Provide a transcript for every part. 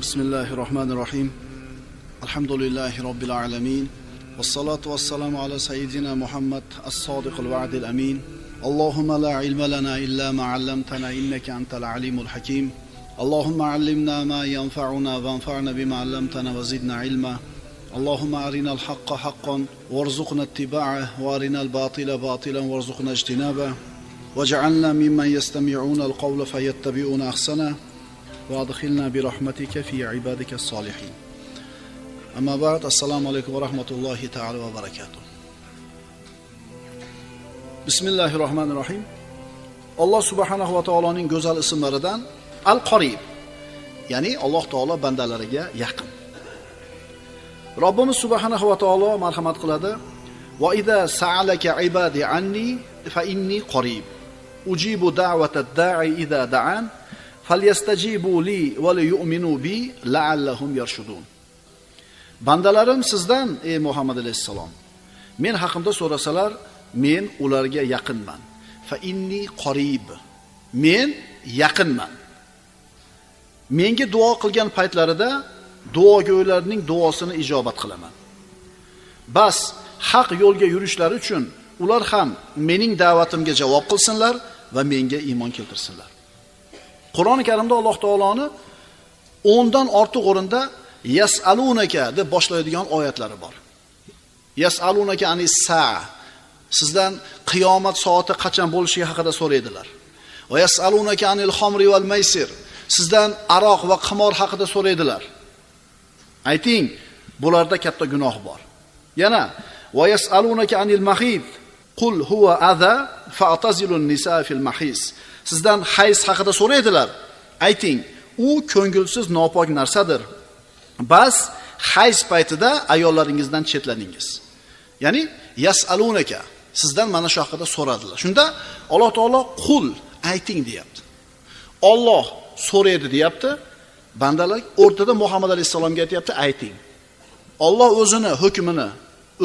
Bismillahir rohmanir rohim. Alhamdulillahi robbil alamin. Vassalatu vassalamu ala sayyidina Muhammad as-sodiqil va'dil amin. Allohumma la ilma lana illa ma 'allamtana innaka antal alimul hakim. Allohumma 'allimna ma yanfa'una wanfa'na bima 'allamtana va zidna ilma. Allohumma arinal haqqa haqqan warzuqna ittiba'ahu va arinal batila batilan warzuqna ijtinaba. Waj'alna mimman yastami'una al-qawla fayattabi'una ahsana. وادخلنا برحمتك في عبادك الصالحين. أما بعد، السلام عليكم ورحمة الله تعالى وبركاته. بسم الله الرحمن الرحيم. Alloh subhanahu va taoloning go'zal ismlaridan Al-Qarib, ya'ni Alloh taolo bandalariga yaqin. Robbimiz subhanahu va taolo marhamat qiladi. Va idza sa'alaka ibadi anni fa inni qarib. Ujibu da'watad da'i idza da'an. Falyastajibu li va liyu'minu bi la'allahum yarshudun. Bandalarim sizdan, ey Muhammad alayhissalom, men haqimda so'rasalar, men ularga yaqinman. Fa inni qarib. Men yaqinman. Menga duo qilgan paytlarida duogo'ylarning duosini ijobat qilaman. Bas haq yo'lga yurishlari uchun ular ham mening da'vatimga javob qilsinlar va menga iymon keltirsinlar. Qur'oni Karimda Alloh taoloni 10 dan ortiq o'rinda yas'alunaka deb boshlaydigan oyatlari bor. Yas'alunaka anis saa. Sizdan qiyomat soati qachon bo'lishi haqida so'raydilar. Va yas'alunaka anil xamri val maysir. Sizdan aroq va qimor haqida so'raydilar. Ayting, bularda katta gunoh bor. Yana va yas'alunaka anil mahid. Qul huwa adha fa'tazilun nisaa fil mahis. Sizdan hayz haqida so'raydilar. Ayting, u ko'ngilsiz nopok narsadir. Bas hayz paytida ayollaringizdan chetlaningiz. Ya'ni yas'alunaka, sizdan mana shu haqida so'radilar. Shunda Alloh taolo qul ayting deyapti. Alloh so'raydi deyapti. Bandalar o'rtada Muhammad alayhisalomga aytayapti, ayting. Alloh o'zini hukmini,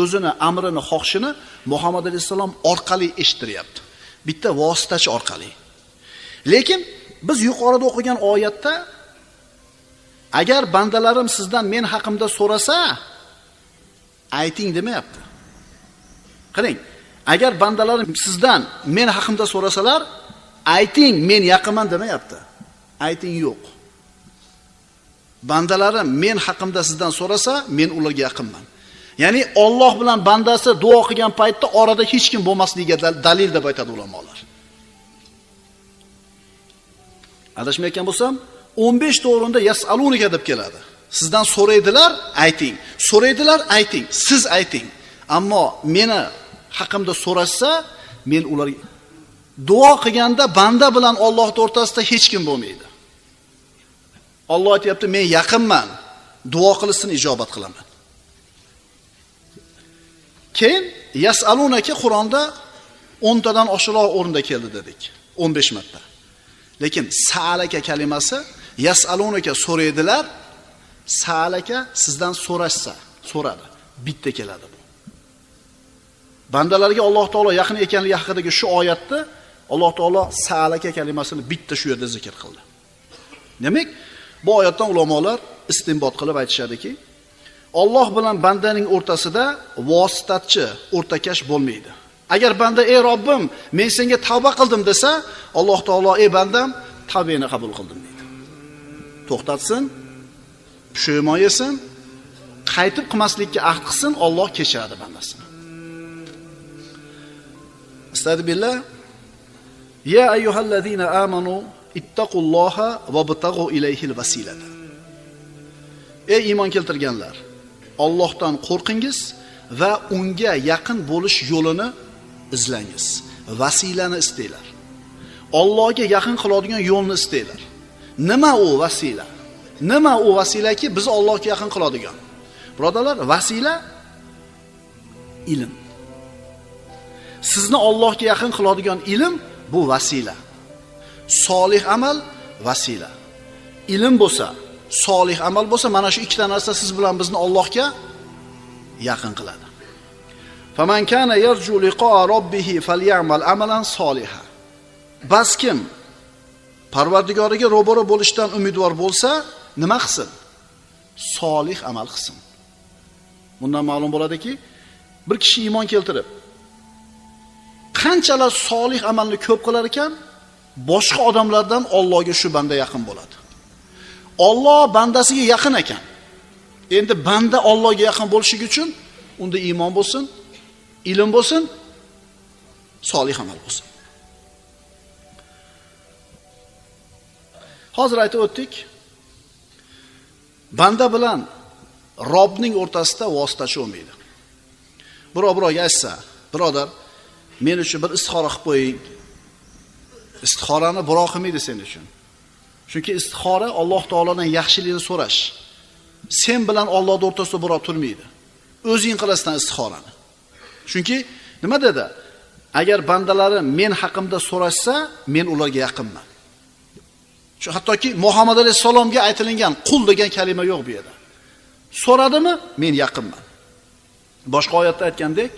o'zini amrini, xohishini Muhammad alayhisalom orqali eshittiryapti. Bitta vositachi orqali. Lekin biz yuqorida o'qigan oyatda agar bandalarim sizdan men haqimda so'rasa, ayting demayapti. Qarang, agar bandalarim sizdan men haqimda so'rasalar, ayting men yaqinman demayapti. Ayting yo'q. Bandalarim men haqimda sizdan so'rasa, men ularga yaqinman. Ya'ni Alloh bilan bandasi duo qilgan paytda orada hech kim bo'lmasligiga dalil deb aytadi ulamolar. Adashmayotgan bo'lsam, 15 ta o'rinda yas'alunaka deb keladi. Sizdan so'raydilar, ayting. So'raydilar, ayting. Siz ayting. Ammo meni haqimda so'rashsa, men ularga duo qilganda banda bilan Alloh o'rtasida hech kim bo'lmaydi. Alloh aytayapti, men yaqinman. Duo qilishsin, ijobat qilaman. Keyin yas'alunaka Qur'onda 10 tadan oshiqroq o'rinda keldi dedik. 15 marta. Lekin sa'alaka kalimasi yas'alunaka so'raydilar, sa'alaka sizdan so'rashsa, so'radi. Bitta keladi bu. Bandalarga Alloh taolo yaqin ekanligi haqidagi shu oyatda Alloh taolo sa'alaka kalimasini bitta shu yerda zikr qildi. Demak, bu oyatdan ulamolar istinbot qilib aytishadiki, Alloh bilan bandaning o'rtasida vositachi, o'rtakash bo'lmaydi. Agar banda ey Robbim, men senga tavba qildim desa, Alloh taolo ey bandam, tavbani qabul qildim deydi. To'xtatsin, pushaymon yesin, qaytib qilmaslikka ahd qilsin, Alloh kechiradi bandasini. Astagfirullah. Ya ayyuhallazina amanu ittaqulloha wabtag'u ilayhil vasilata. Ey iymon keltirganlar, Allohdan qo'rqingiz va unga yaqin bo'lish yo'lini izlangiz. Vasilani istanglar. Allohga yaqin qiladigan yo'lni istanglar. Nima u vasila? Nima u vasilaki bizni Allohga yaqin qiladigan? Birodarlar, vasila ilm. Sizni Allohga yaqin qiladigan ilm bu vasila. Solih amal vasila. Ilm bo'lsa, solih amal bo'lsa, mana shu ikkita narsa siz bilan bizni Allohga yaqin qiladi. Faman kana yarju liqa'a robbih falyamal amalan solihan. Bas kim Parvardigoriga ro'baro bo'lishdan umidvor bo'lsa, nima qilsin? Solih amal qilsin. Bundan ma'lum bo'ladiki, bir kishi iymon keltirib, qanchalar solih amalni ko'p qilar ekan, boshqa odamlardan Allohga shu banda yaqin bo'ladi. Alloh bandasiga yaqin ekan. Endi banda Allohga yaqin bo'lishi uchun unda iymon bo'lsin, ilm bo'lsin, solih amal bo'lsin. Hozir aytib o'tdik. Banda bilan Robning o'rtasida vositachi bo'lmaydi. Birov birovga aytsa, birodar, men uchun bir istixora qilib qo'ying. Istixorani birov qilmaydi sen uchun. Chunki istixora Alloh taolodan yaxshilikni so'rash. Sen bilan Allohning o'rtasida birov turmaydi. O'zing qilasan istixorani. Chunki nima dedi? Agar bandalari men haqimda so'rashsa, men ularga yaqinman. Shu hattoki Muhammad alayhisalomga aytilingan qul degan kalima yo'q bu yerda. So'radimi? Men yaqinman. Boshqa oyatda aytgandek,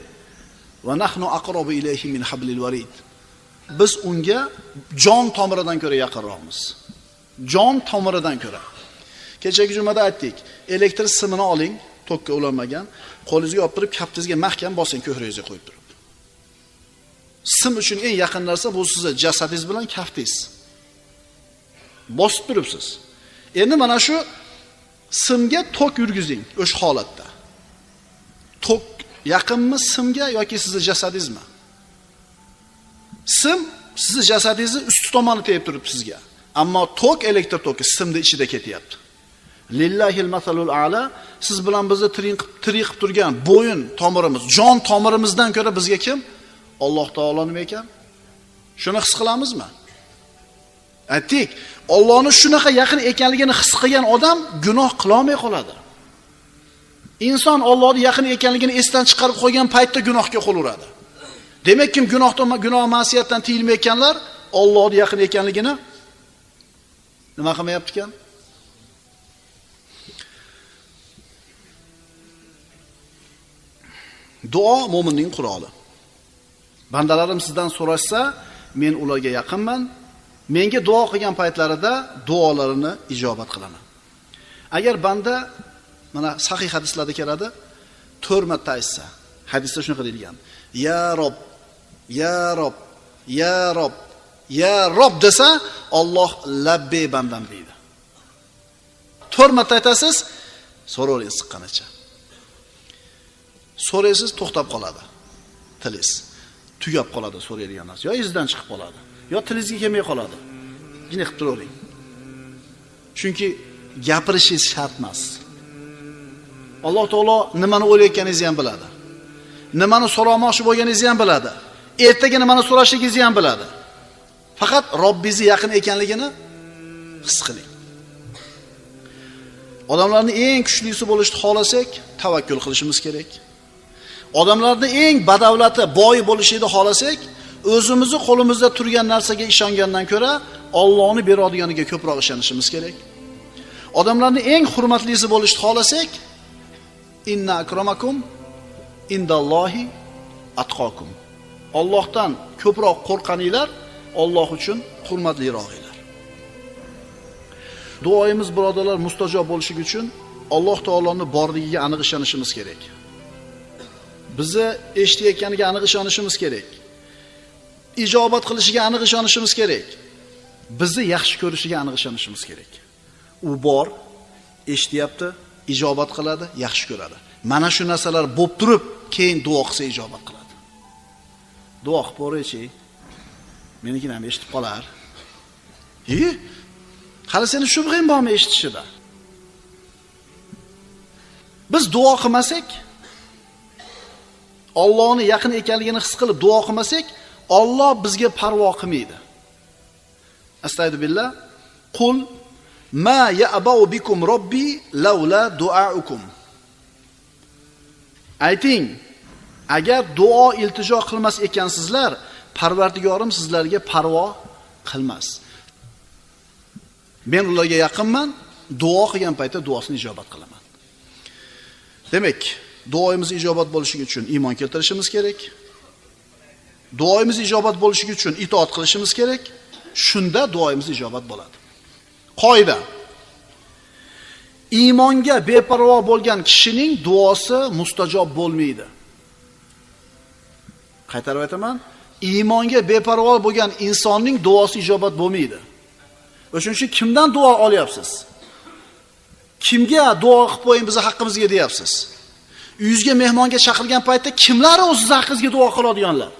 va nahnu aqrabu ilayhi min hablil varid. Biz unga jon tomiridan ko'ra yaqinroqmiz. Jon tomiridan ko'ra. Kechagi jumada aytdik, elektr simini oling, tokka ulanmagan, qo'lingizga olib turib, kaftingizga mahkam bosing, ko'kragingizga qo'yib turib. Sim uchun eng yaqin narsa bu sizni jasadingiz bilan kaftingiz. Bosib turibsiz. Endi mana shu simga tok yurgizing o'sha holatda. Tok yaqinmi simga yoki sizni jasadingizmi? Sim sizni jasadingizni usti tomoni tegib turibdi sizga. Ammo tok, elektr toki simning ichida ketyapti. Lillahil masalul a'la, siz bilan bizni tirik qilib turgan bo'yin tomirimiz, jon tomirimizdan ko'ra bizga kim? Alloh taolo nima ekan? Shuni his qilamizmi? Aytdik, Allohni shunaqa yaqin ekanligini his qilgan odam gunoh qila olmay qoladi. Inson Allohning yaqin ekanligini esdan chiqarib qo'ygan paytda gunohga qo'l uradi. Demak, kim gunohdan, gunoh ma'siyatdan tiyilmayotganlar Allohning yaqin ekanligini nima qilmayapti ekan? Duo mo'minning quroli. Bandalarim sizdan so'rashsa, men ularga yaqinman. Menga duo qilgan paytlarida duolarini ijobat qilaman. Agar banda mana sahih hadislarda keladi, 4 marta aytsa, hadisda shunaqa deyilgan: Ya Rob, Ya Rob, Ya Rob, Ya Rob desa, Alloh labbay bandam deydi. 4 marta aytasiz, so'ravering siqqanicha. So'raysiz, to'xtab qoladi tilingiz. Tugab qoladi so'raydigan narsa. Yo izdan chiqib qoladi, yo tilingizga kelmay qoladi. Jini qilib turavering. Chunki gapirishingiz shart emas. Alloh taolo nimani o'ylayotganingizni ham biladi. Nimani so'ramoqchi bo'lganingizni ham biladi. Ertaga nimani so'rashingizni ham biladi. Faqat Robbingizni yaqin ekanligini his qiling. Odamlarning eng kuchlisi bo'lishni xohlasak, tavakkul qilishimiz kerak. Odamlarning eng badavlati, boy bo'lishini xohlasak, o'zimizni qo'limizda turgan narsaga ishongandan ko'ra Allohni beradiganiga ko'proq ishonishimiz kerak. Odamlarning eng hurmatlisi bo'lishni xohlasak, inna akramakum indallohi atqokum. Allohdan ko'proq qo'rqaninglar Alloh uchun hurmatliroqinglar. Duoimiz birodarlar mustajob bo'lishi uchun Alloh taoloning borligiga aniq ishonishimiz kerak. Bizni eshitayotganiga aniq ishonishimiz kerak. Ijobat qilishiga aniq ishonishimiz kerak. Bizni yaxshi ko'rishiga aniq ishonishimiz kerak. U bor, eshityapti, ijobat qiladi, yaxshi ko'radi. Mana shu narsalar bo'lib turib, keyin duo qilsa ijobat qiladi. Duo qilib ko'raychi. Menikini ham eshitib qolar. Hali seni shubhang bormi eshitishida? Biz duo qilmasak, Allohning yaqin ekanligini his qilib duo qilmasak, Alloh bizga parvo qilmaydi. Astagfirullah billah. Qul ma ya'ba'u bikum robbi laula du'aukum. Ayting, agar duo iltijo qilmas ekansizlar, Parvardigorim sizlarga parvo qilmas. Men ularga yaqinman, duo qilgan paytda duosini ijobat qilaman. Demak, duoimiz ijobat bo'lishi uchun iymon keltirishimiz kerak. Duoimiz ijobat bo'lishi uchun itoat qilishimiz kerak. Shunda duoimiz ijobat bo'ladi. Qoida. Iymonga beparvo bo'lgan kishining duosi mustajob bo'lmaydi. Qaytarib aytaman, iymonga beparvo bo'lgan insonning duosi ijobat bo'lmaydi. O'shuning uchun kimdan duo olyapsiz? Kimga duo qilib qo'ying bizni haqqimizga deyapsiz? Uyingizga mehmonga chaqirgan paytda kimlar o'z haqqingizga duo qiladiganlar?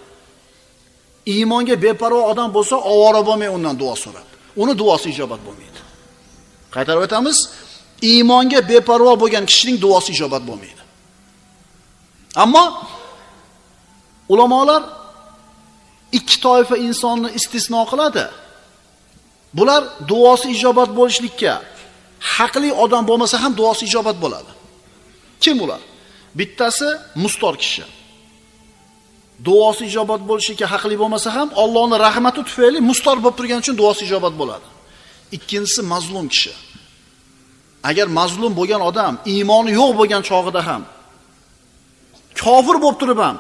Iymonga beparvo odam bo'lsa, ovora bo'lmay undan duo so'rab. Uni duosi ijobat bo'lmaydi. Qaytarib aytamiz, iymonga beparvo bo'lgan kishining duosi ijobat bo'lmaydi. Ammo ulamolar ikki toifa insonni istisno qiladi. Bular duosi ijobat bo'lishlikka haqli odam bo'lmasa ham duosi ijobat bo'ladi. Kim ular? Bittasi mustor kishi. Duosi ijobat bo'lishlikka haqli bo'lmasa ham Allohning rahmati tufayli mustor bo'lib turgani uchun duosi ijobat bo'ladi. Ikkinchisi mazlum kishi. Agar mazlum bo'lgan odam iymoni yo'q bo'lgan chog'ida ham kofir bo'lib turib ham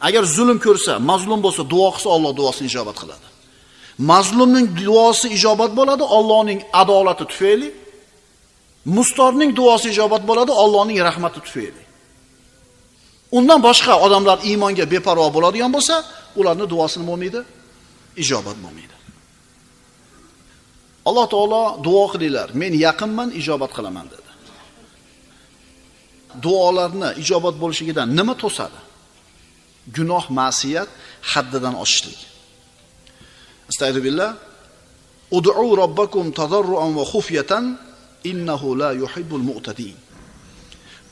agar zulm ko'rsa, mazlum bo'lsa, duo qilsa Alloh duosini ijobat qiladi. Mazlumning duosi ijobat bo'ladi Allohning adolati tufayli. Mustorning duosi ijobat bo'ladi Allohning rahmati tufayli. Undan boshqa odamlar iymonga beparvo bo'ladigan bo'lsa, ularning duosi nima bo'lmaydi? Ijobat bo'lmaydi. Alloh taolo duo qilinglar, men yaqinman, ijobat qilaman dedi. Duolarni ijobat bo'lishidan nima to'sadi? Gunoh, ma'siyat, haddidan oshishlik. Astag'firu billah. Ud'u robbakum tadarruan va xufyatan innahu la yuhibbul mu'tadin.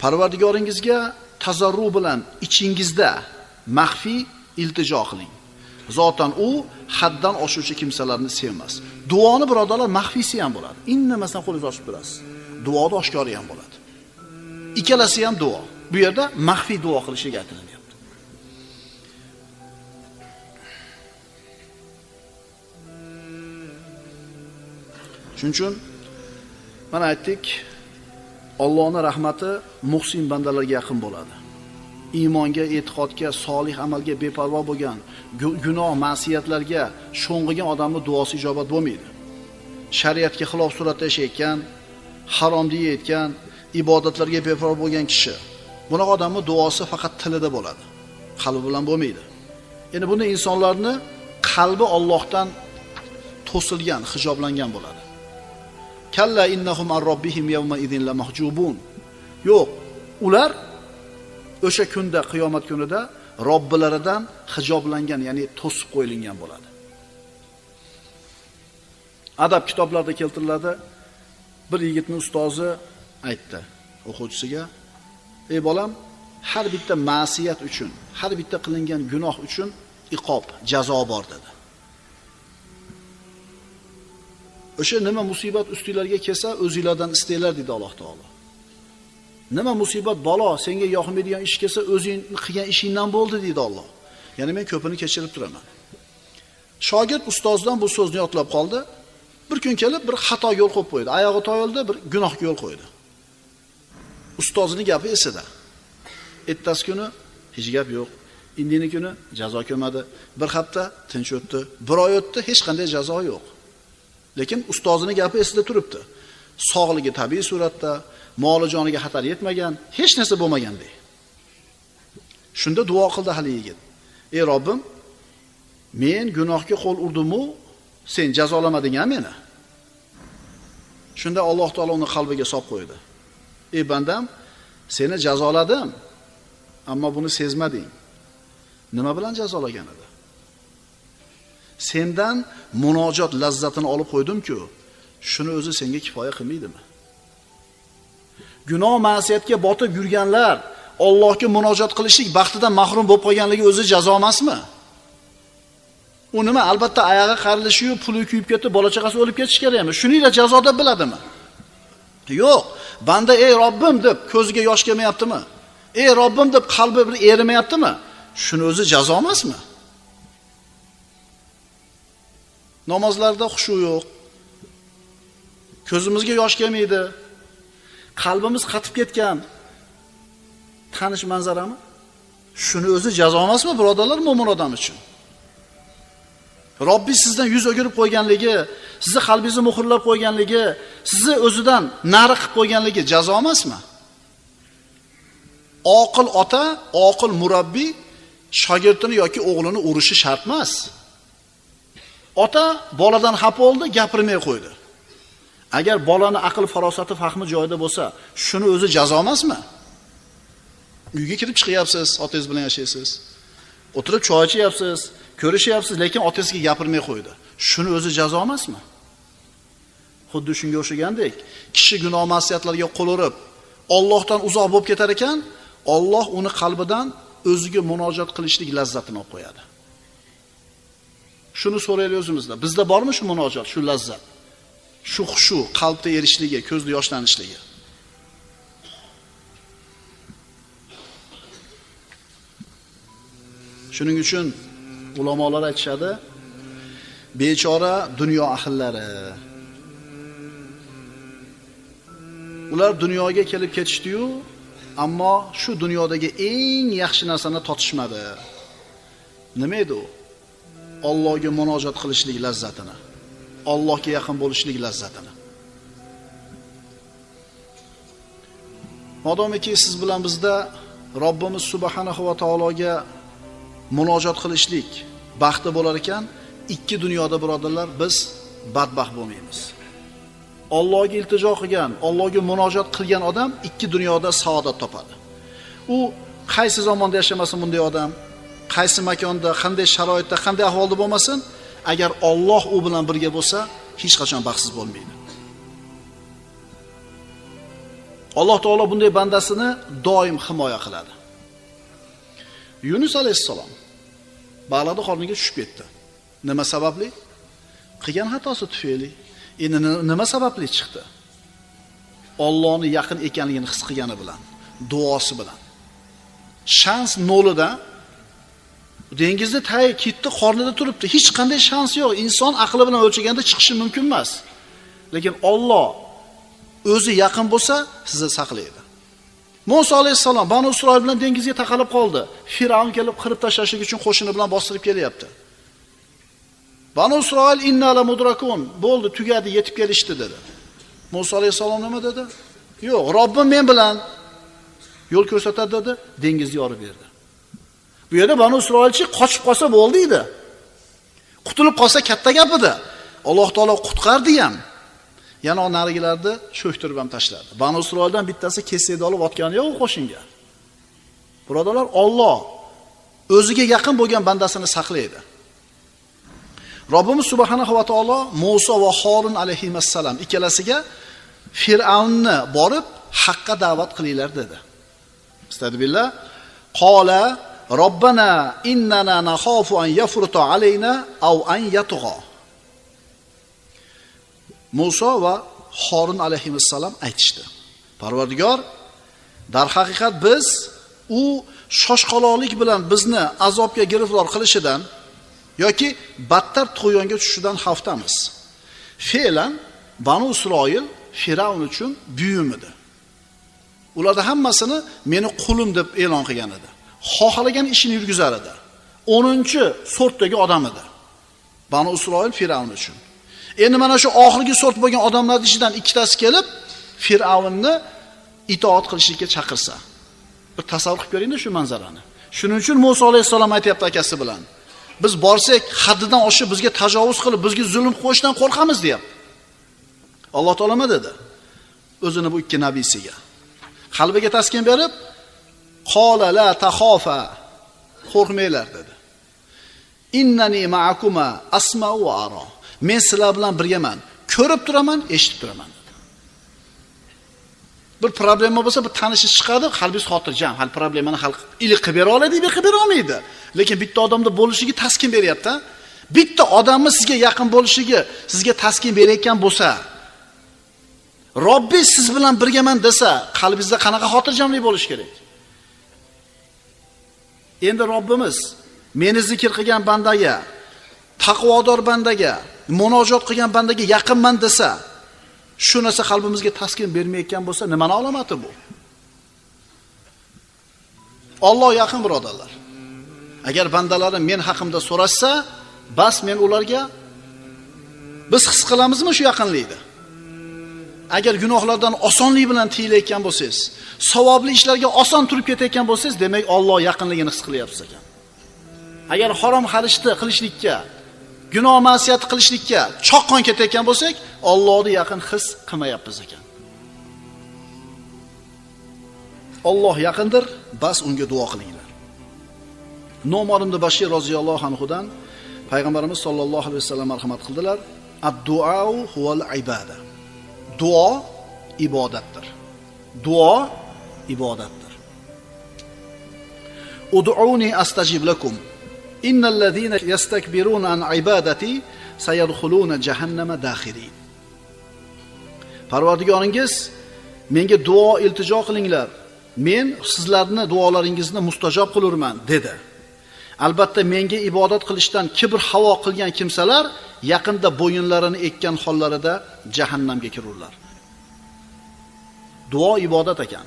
Parvardigoringizga tazarru bilan ichingizda maxfiy iltijo qiling. Zotan u haddan oshuvchi kimsalarni sevmas. Duoni birodarlar maxfiysi ham bo'ladi. Indamasdan qo'lingizni ochib turasiz. Duoda oshkori ham bo'ladi. Ikkalasi ham duo. Bu yerda maxfiy duo qilishiga aytilyapti. Shuning uchun mana aytdik, Allohning rahmati muhsin bandalarga yaqin bo'ladi. Iymonga, e'tiqodga, solih amalga beparvo bo'lgan, gunoh, ma'siyatlarga sho'ng'igan odamning duosi ijobat bo'lmaydi. Shariatga xilof suratda yashayotgan, harom deyayotgan, ibodatlarga beparvo bo'lgan kishi, bunaqa odamning duosi faqat tilida bo'ladi, qalbi bilan bo'lmaydi. Endi buni insonlarni qalbi Allohdan to'silgan, hijoblangan bo'ladi. Kalla innahum an robbihim yawma idin lamahjubun. Yo'q, ular o'sha kunda, qiyomat kunida Robbilaridan hijoblangan, ya'ni to'sib qo'yilgan bo'ladi. Adab kitoblarda keltiriladi. Bir yigitning ustozi aytdi o'quvchisiga: "Ey bolam, har bitta ma'siyat uchun, har bitta qilingan gunoh uchun iqob, jazo bor" dedi. O'sha nima musibat ustinglarga kelsa, o'zinglardan istanglar dedi Alloh taolo. Nima musibat, balo senga yoqmaydigan ish kelsa, o'zing qilgan ishingdan bo'ldi dedi Alloh. Ya'ni men ko'pini kechirib turaman. Shogird ustozdan bu so'zni yodlab qoldi. Bir kun kelib bir xato yo'l qo'yib qo'ydi. Oyog'i toyildi, bir gunohga yo'l qo'ydi. Ustozining gapi esida. Ertasi kuni hech gap yo'q. Indini kuni jazo kelmadi. Bir hafta tinch o'tdi, bir oy o'tdi, hech qanday jazo yo'q. Lekin ustozining gapi esida turibdi. Sog'ligi tabiiy suratda, moli joniga xatar yetmagan, hech narsa bo'lmagandek. Shunda duo qildi hali yigit. Ey Robbim, men gunohga qo'l urdim-u, sen jazolamading-a meni? Shunda Alloh taolo uni qalbiga solib qo'ydi. Ey bandam, seni jazoladim, ammo buni sezmading. Nima bilan jazolagan edi? Sendan munojot lazzatini olib qo'ydim-ku, shuni o'zi senga kifoya qilmaydimi? Gunoh ma'siyatga botib yurganlar Allohga munojot qilishlik baxtidan mahrum bo'lib qolganligi o'zi jazo emasmi? U nima? Albatta oyog'i qarilishiyu, puli kuyib ketib, bola chaqasi o'lib ketish kerakmi? Shuningla jazo deb biladimi? Yo'q. Banda ey Robbim deb ko'ziga yosh kelmayaptimi? Ey Robbim deb qalbi bir erimayaptimi? Shuni o'zi jazo emasmi? Namozlarda xushu yo'q. Ko'zimizga yosh kelmaydi. Qalbimiz qatib ketgan. Tanish manzarami? Shuni o'zi jazo emasmi, birodarlar, mo'min odam uchun? Robbi sizdan yuz o'girib qo'yganligi, sizni qalbingizni muhrlab qo'yganligi, sizni o'zidan nari qilib qo'yganligi jazo emasmi? Oqil ota, oqil murabbiy shogirdini yoki o'g'lini urishi shart emas. Ota boladan xafa bo'ldi, gapirmay qo'ydi. Agar bolani aql farosati, fahmi joyida bo'lsa, shuni o'zi jazo emasmi? Uyga kirib chiqyapsiz, otangiz bilan yashaysiz. O'tirib choy ichyapsiz, ko'rishyapsiz, lekin otangizga gapirmay qo'ydi. Shuni o'zi jazo emasmi? Xuddi shunga o'xshagandek, kishi gunoh ma'siyatlarga qo'l urib, Allohdan uzoq bo'lib ketar ekan, Alloh uni qalbidan o'ziga munojat qilishlik lazzatini olib qo'yadi. Shuni so'raylik o'zimizda. Bizda bormi shu munojat, shu lazzat? Shu xushu, qalbda erishligi, ko'zda yoshlanishligi. Shuning uchun ulamolar aytishadi, bechora dunyo ahllari. Ular dunyoga kelib ketishdi-yu, ammo shu dunyodagi eng yaxshi narsani totishmadi. Nima edi u? Allohga munojat qilishlik lazzatini, Allohga yaqin bo'lishlik lazzatini. Modomiki siz bilan bizda Robbimiz subhanahu va taologa munojat qilishlik baxti bo'lar ekan, ikki dunyoda birodarlar biz badbaxt bo'lmaymiz. Allohga iltijo qilgan, Allohga munojat qilgan odam ikki dunyoda saodat topadi. U qaysi zamonda yashamasin bunday odam, qaysi makonda, qanday sharoitda, qanday ahvolda bo'lmasin, agar Alloh u bilan birga bo'lsa, hech qachon baxtsiz bo'lmaydi. Alloh taolo bunday bandasini doim himoya qiladi. Yunus alayhissalom baliqning qorniga tushib ketdi. Nima sababli? Qilgan xatosi tufayli. Endi nima sababli chiqdi? Allohning yaqin ekanligini his qilgani bilan, duosi bilan. Shans nolida dengizni tagi ketdi, qornida turibdi. Hech qanday shans yo'q. Inson aqli bilan o'lchaganda chiqishi mumkin emas. Lekin Alloh o'zi yaqin bo'lsa, sizni saqlaydi. Musa alayhissalom Banu Isroil bilan dengizga taqalib qoldi. Fir'avn kelib qirib tashlashlik uchun qo'shini bilan bostirib kelyapti. Banu Isroil inna la mudrakun, bo'ldi, tugadi, yetib kelishdi dedi. Musa alayhissalom nima dedi? Yo'q, Robbim men bilan yo'l ko'rsatadi dedi, dengizni yorib berdi. Bu yerda Banu Isroilchi qochib qolsa bo'ldi edi. Qutulib qolsa katta gap edi. Alloh taolo qutqardi ham. Yana narigilarni cho'ktirib ham tashladi. Banu Isroildan bittasi kesakni olib otgani yo'q qo'shinga. Birodarlar, Alloh o'ziga yaqin bo'lgan bandasini saqlaydi. Robbimiz subhanahu va taolo Musa va Harun alayhissalom ikkalasiga Fir'avnni borib haqqa da'vat qilinglar dedi. Astagfirullah. Qola Robbana innana nakhafu an yafruta alayna aw an yatgha. Musa va Harun alayhissalom aytishdi. Parvardigor, darhaqiqat biz u shoshqaloqlik bilan bizni azobga giriftor qilishidan yoki battar tug'yonga tushishidan xavfdamiz. Fe'lan Banu Isroil Firavn uchun buyum edi. Ularda hammasini meni qulim deb e'lon qilgan edi. Xohlagan ishini yurgizar edi. 10-sortdagi odam edi. Banu Isroil Firavn uchun. Endi mana shu oxirgi sort bo'lgan odamlarning ichidan ikkitasi kelib Firavnni itoat qilishga chaqirsa. Bir tasavvur qilib ko'ringda shu manzarani. Shuning uchun Musa alayhissalom aytayapti akasi bilan. Biz borsak haddidan oshib bizga tajovuz qilib, bizga zulm qo'yishdan qo'rqamiz deyapti. Alloh taolo nima dedi? O'zini bu ikki nabiysiga qalbiga taskin berib, qola la taxofa, qo'rqmanglar dedi. Innani ma'akuma asma'u va ara. Men sizlar bilan birgaman, ko'rib turaman, eshitib turaman dedi. Bir problema bo'lsa, bir tanishi chiqadi, qalbingiz xotirjam, hal problemani hal ili qilib bera oladi, ili qilib bera olmaydi. Lekin bitta odamda bo'lishiga taskin beryapti. Bitta odamni sizga yaqin bo'lishiga, sizga taskin berayotgan bo'lsa, Robbi siz bilan birgaman desa, qalbingizda qanaqa xotirjamlik bo'lishi kerak? Endi Robbimiz meni zikr qilgan bandaga, taqvodor bandaga, munojot qilgan bandaga yaqinman desa, shu narsa qalbimizga taskin bermayotgan bo'lsa, nimani alomati bu? Alloh yaqin birodarlar. Agar bandalarim men haqimda so'rashsa, Bas men ularga biz his qilamizmi shu yaqinlikni? Agar gunohlardan osonlik bilan tiyilayotgan bo'lsangiz, savobli ishlarga oson turib ketayotgan bo'lsangiz, demak Alloh yaqinligini his qilyapsiz ekan. Agar harom xarishni qilishlikka, gunoh ma'siyat qilishlikka choqqon ketayotgan bo'lsak, Allohni yaqin his qilmayapmiz ekan. Alloh yaqindir, bas unga duo qilinglar. Nu'mon ibn Bashir roziyallohu anhudan Payg'ambarimiz sollallohu alayhi vasallam marhamat qildilar. Ad-duau huval ibada. Duo ibodatdir. Duo ibodatdir. Ud'uni astajib lakum. Innal ladhina yastakbiruna an ibadati sayadkhuluna jahannama dakhirin. Parvardigoringiz menga duo iltijo qilinglar. Men sizlarni duolaringizni mustajob qilurman dedi. Albatta menga ibodat qilishdan kibr havo qilgan kimsalar yaqinda bo'yinlarini ekkan hollarida jahannamga kirurlar. Duo ibodat ekan.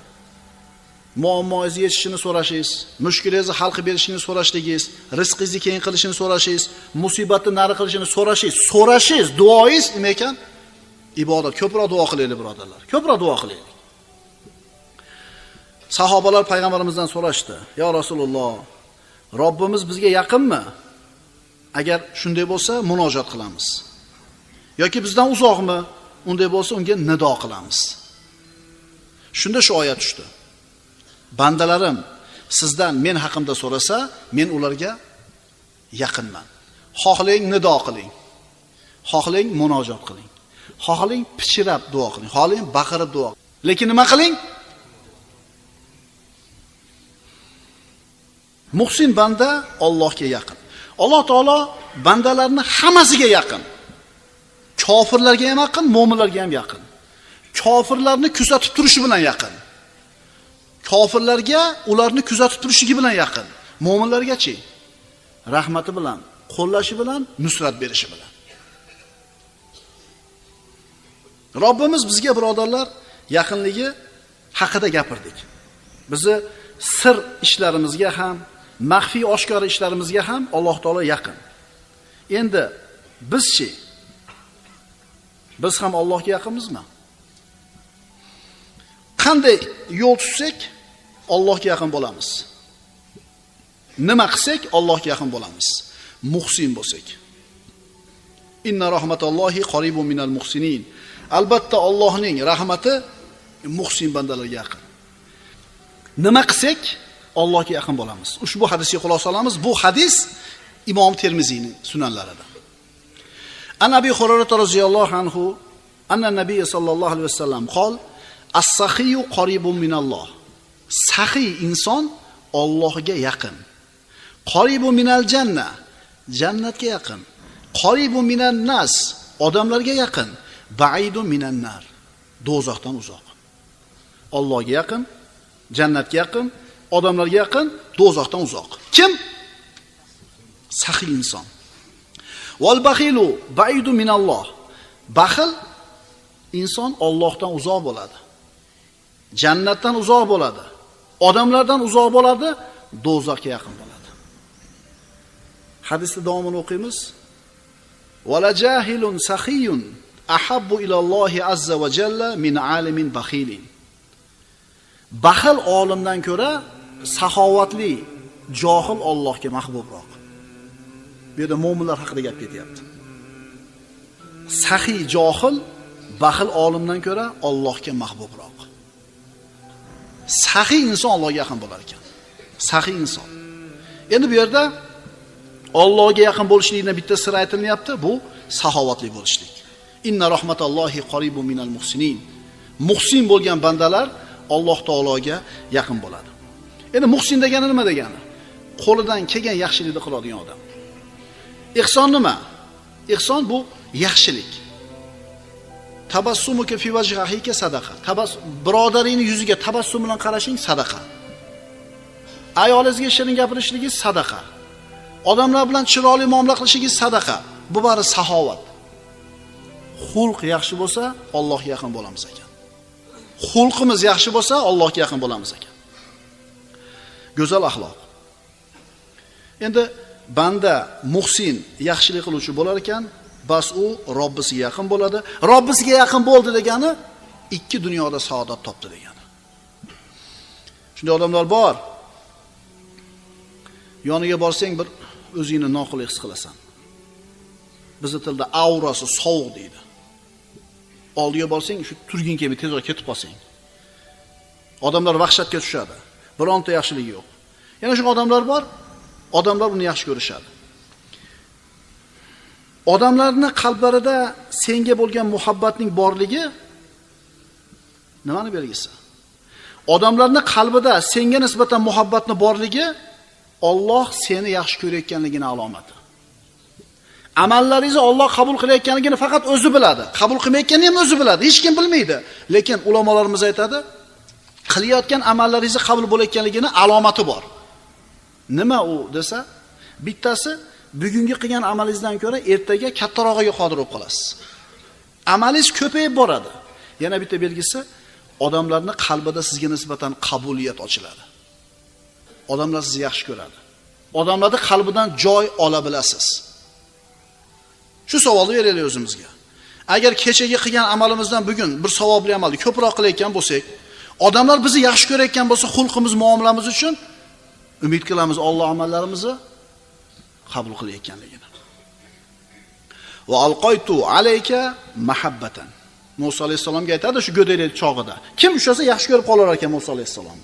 Muammoingizni yechishini so'rashingiz, mushkulingizni hal qilib berishini so'rashligingiz, rizqingizni keng qilishini so'rashingiz, musibatni nari qilishini so'rashingiz, so'rashingiz, duoingiz nima ekan? Ibodat. Ko'proq duo qilaylik birodarlar. Ko'proq duo qilaylik. Sahobalar payg'ambarimizdan so'rashdi: "Ya Rasululloh, Robbimiz bizga yaqinmi? Agar shunday bo'lsa, munojat qilamiz. Yoki bizdan uzoqmi? Unday bo'lsa, unga nido qilamiz." Shunda shu oyat tushdi. Bandalarim sizdan men haqimda so'rasa, men ularga yaqinman. Xohlang nido qiling. Xohlang munojat qiling. Xohlang pichirab duo qiling, xohlang baqirib duo. Lekin nima qiling? Muhsin banda Allohga yaqin. Alloh taolo bandalarni hammasiga yaqin. Kofirlarga ham yaqin, mo'minlarga ham yaqin. Kofirlarni kuzatib turishi bilan yaqin. Kofirlarga ularni kuzatib turishligi bilan yaqin. Mo'minlargachi rahmati bilan, qo'llashi bilan, nusrat berishi bilan. Robbimiz bizga birodarlar yaqinligi haqida gapirdik. Bizi sir ishlarimizga ham, maxfiy oshkora ishlarimizga ham Alloh taolo yaqin. Endi bizchi biz ham Allohga yaqinmizmi? Qanday yo'l tutsak Allohga yaqin bo'lamiz? Nima qilsak Allohga yaqin bo'lamiz? Muhsin bo'lsak. Inna rahmatallohi qaribun minal muhsinin. Albatta Allohning rahmati muhsin bandalarga yaqin. Nima qilsak Allohga yaqin bo'lamiz. Ushbu hadisga xulosa olamiz. Bu hadis Imom Termiziyning sunanlarida. An Abi Hurayra roziyallohu anhu anna Nabiy sallallohu alayhi vasallam qol: "As-saxiyu qaribun minalloh." Saxiy inson Allohga yaqin. Qaribun minal janna, jannatga yaqin. Qaribun minan nas, odamlarga yaqin. Ba'idun minan nar, do'zaxdan uzoq. Allohga yaqin, jannatga yaqin, odamlarga yaqin, do'zaxdan uzoq. Kim? Saxiy inson. Wal baxilu ba'idu minalloh. Baxil inson Allohdan uzoq bo'ladi. Jannatdan uzoq bo'ladi. Odamlardan uzoq bo'ladi, do'zaxga yaqin bo'ladi. Hadisning davomini o'qiymiz. Wala jahilun saxiyun ahabbu ilallohi azza va jalla min alimin baxilin. Baxil olimdan ko'ra saxovatli johil Allohga mahbubroq. Bu yerda mo'minlar haqida gap ketyapti. Saxiy johil baxil olimdan ko'ra Allohga mahbubroq. Saxiy inson Allohga yaqin bo'lar ekan. Saxiy inson. Endi bu yerda Allohga yaqin bo'lishlikning bitta siri aytilyapti, bu saxovatli bo'lishlik. Inna rahmatallohi qaribun minal muhsinin. Muhsin bo'lgan bandalar Alloh taologa yaqin bo'ladi. Endi muhsin degani nima degani? Qo'lidan kelgan yaxshilikni qiladigan odam. Ihson nima? Ihson bu yaxshilik. Tabassumuka fi vajhi ahika sadaqa. Birodaringni yuziga tabassum bilan qarashing sadaqa. Ayolingizga shirin gapirishingiz sadaqa. Odamlar bilan chiroyli muomala qilishingiz sadaqa. Bu bari saxovat. Xulq yaxshi bo'lsa, Allohga yaqin bo'lamiz ekan. Xulqimiz yaxshi bo'lsa, Allohga yaqin bo'lamiz ekan. Go'zal axloq. Endi Banda muhsin, yaxshilik qiluvchi bo'lar ekan, bas u Robbisiga yaqin bo'ladi. Robbisiga yaqin bo'ldi degani ikki dunyoda saodat topdi degani. Shunday odamlar bor. Yoniga borsang bir o'zingni noqulay his qilasan. Bizning tilda aurasi sovuq deydi. Oldiga borsang shu turging kelmay tezroq ketib qolsang. Odamlar vahshatga tushadi. Bironta yaxshiligi yo'q. Yana shu odamlar bor, odamlar uni yaxshi ko'rishadi. Odamlarning qalblarida senga bo'lgan muhabbatning borligi nimani belgisi? Odamlarning qalbida senga nisbatan muhabbatning borligi Alloh seni yaxshi ko'rayotganligini alomati. Amallaringizni Alloh qabul qilayotganligini faqat o'zi biladi. Qabul qilmayotganini ham o'zi biladi. Hech kim bilmaydi. Lekin ulamolarimiz aytadi, qilayotgan amallaringizni qabul bo'layotganligini alomati bor. Nima u desa, bittasi bugungi qilgan amalingizdan ko'ra ertaga kattarog'iga qodir bo'lib qolasiz. Amalingiz ko'payib boradi. Yana bitta belgisi, odamlarning qalbida sizga nisbatan qabuliyat ochiladi. Odamlar sizni yaxshi ko'radi. Odamlarning qalbidan joy ola bilasiz. Shu savolni beraylik o'zimizga. Agar kechagi qilgan amalimizdan bugun bir savobli amalni ko'proq qilayotgan bo'lsak, odamlar bizni yaxshi ko'rayotgan bo'lsa, xulqimiz, muomalamiz uchun umid qilamiz Alloh amallarimizni qabul qilayotganligini. Va alqaytu alayka mahabbatan. Musa alayhisalomga aytadi shu go'daylik chog'ida. Kim ushlasa yaxshi ko'rib qolar ekan Musa alayhisalom.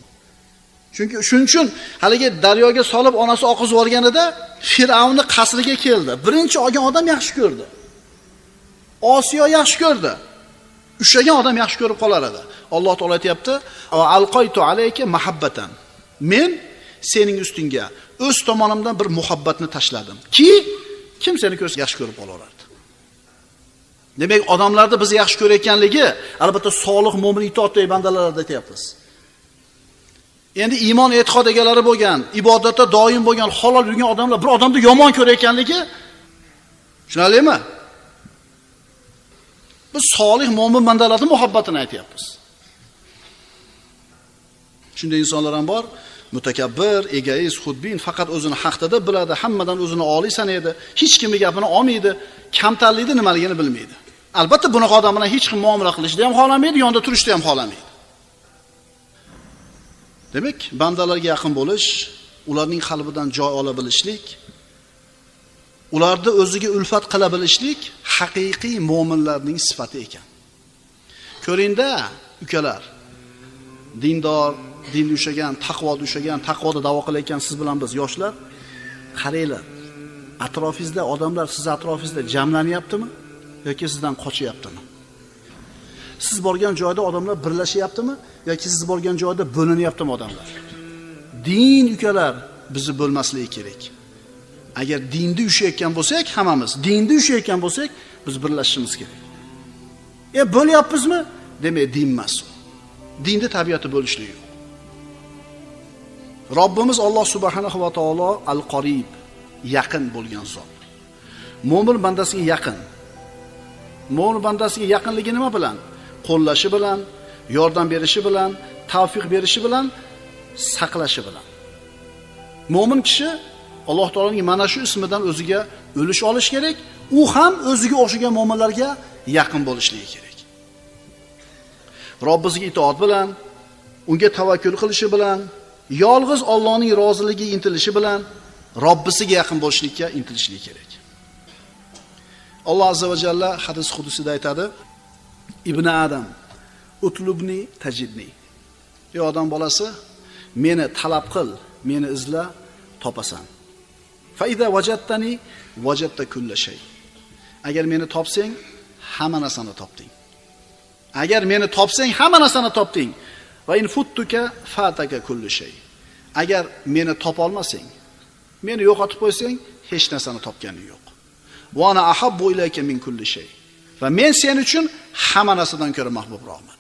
Chunki shuning uchun haligi daryoga solib onasi oqizib yuborganida Fir'avnning qasriga keldi. Birinchi olgan odam yaxshi ko'rdi. Osiyo yaxshi ko'rdi. Ushlagan odam yaxshi ko'rib qolar edi. Alloh taolo aytayapti: "Va alqaytu alayka mahabbatan." Men sening ustingga o'z tomonimdan bir muhabbatni tashladim. Ki kim seni ko'rsa yaxshi ko'rib qolaveradi. Demak, odamlarda bizni yaxshi ko'rayotganligi, albatta solih, mo'min, itoatli bandalarga aytayapmiz. Endi iymon e'tiqod egalari bo'lgan, ibodatda doim bo'lgan, halol yurgan odamlar bir odamni yomon ko'rayotganligi tushunarlimi? Biz solih, mo'min bandalarning muhabbatini aytayapmiz. Shunday insonlar ham bor, mutakabbir, egoist, xudbin, faqat o'zini haqda deb biladi, hammadan o'zini oliy sanaydi, hech kimning gapini olmaydi, kamtarlikni nimaligini bilmaydi. Albatta bunaqa odam bilan hech kim muomala qilishni ham xohlamaydi, yonida turishni ham xohlamaydi. Demak, bandalarga yaqin bo'lish, ularning qalbidan joy ola bilishlik, ularni o'ziga ulfat qila bilishlik haqiqiy mo'minlarning sifati ekan. Ko'ringda, ukalar, dindor, dinni ushagan, taqvoda ushagan, taqvoda da'vo qilayotgan siz bilan biz yoshlar, qaranglar, atrofingizda odamlar siz atrofingizda jamlanyaptimi yoki sizdan qochyaptimi? Siz borgan joyda odamlar birlashyaptimi yoki siz borgan joyda bo'linyaptimi odamlar? Din ukalar bizni bo'lmasligi kerak. Agar dinni ushayotgan bo'lsak, hammamiz dinni ushayotgan bo'lsak, biz birlashishimiz kerak. Bo'lyapmizmi? Demak, din emas u. Dinni tabiati bo'lishlik yo'q. Robbimiz Alloh subhanahu va taolo al-Qarib, yaqin bo'lgan zot. Mo'min bandasiga yaqin. Mo'min bandasiga yaqinligi nima bilan? Qo'llashi bilan, yordam berishi bilan, tavfiq berishi bilan, saqlashi bilan. Mo'min kishi Alloh taoloning mana shu ismidan o'ziga o'lish olish kerak, u ham o'ziga o'xshagan mo'minlarga yaqin bo'lishligi kerak. Robbisiga itoat bilan, unga tavakkul qilishi bilan, yolg'iz Allohning roziligiga intilishi bilan Robbisiga yaqin bo'lishlikka intilishligi kerak. Alloh azza va jalla hadis qudusida aytadi: "Ibn Adam, utlubni tajidni." Ey odam bolasi, meni talab qil, meni izla, topasan. Fa iza wajadtani wajadta kulla shay. Agar meni topsang, hamma narsani topding. Agar meni topsang, hamma narsani topding. Va in futtuka fataka kullu shay. Agar meni topa olmasang, meni yo'qotib qo'ysang, hech narsani topganing yo'q. Va ana ahabbu ilayka min kulli shay. Va men sen uchun hamma narsadan ko'ra mahbubroqman.